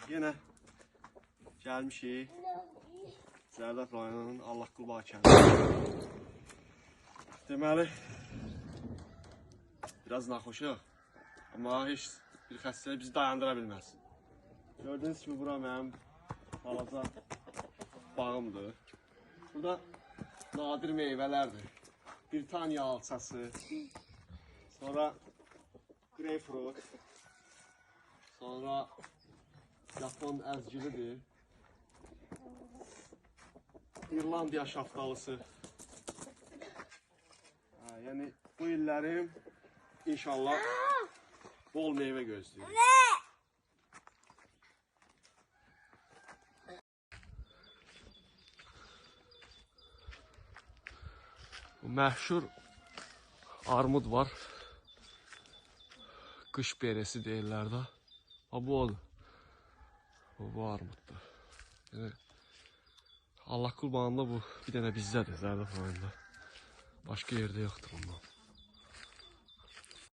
Yenə gəlmişik Zərdəb rayonunun Allahqulu kəndinə. Deməli, biraz naxoşuq, amma heç bir xəstəlik bizi dayandıra bilməz. Gördüyünüz kimi bura mənim balaca bağımdır. Burada nadir meyvələrdir. Britaniya alçası, sonra greyfrut, sonra Yapon əzgilidir, İrlandiya şaftalısı. Yəni bu illərim inşallah bol meyvə gözləyir. Bu məşhur armud var. Qış beresi deyirlər də. Ha, bu odur. Bu armuddur. Yəni, Allahqulu bağında bu bir dənə bizdədir, Zərdəb rayonunda. Başqa yerdə yoxdur bundan.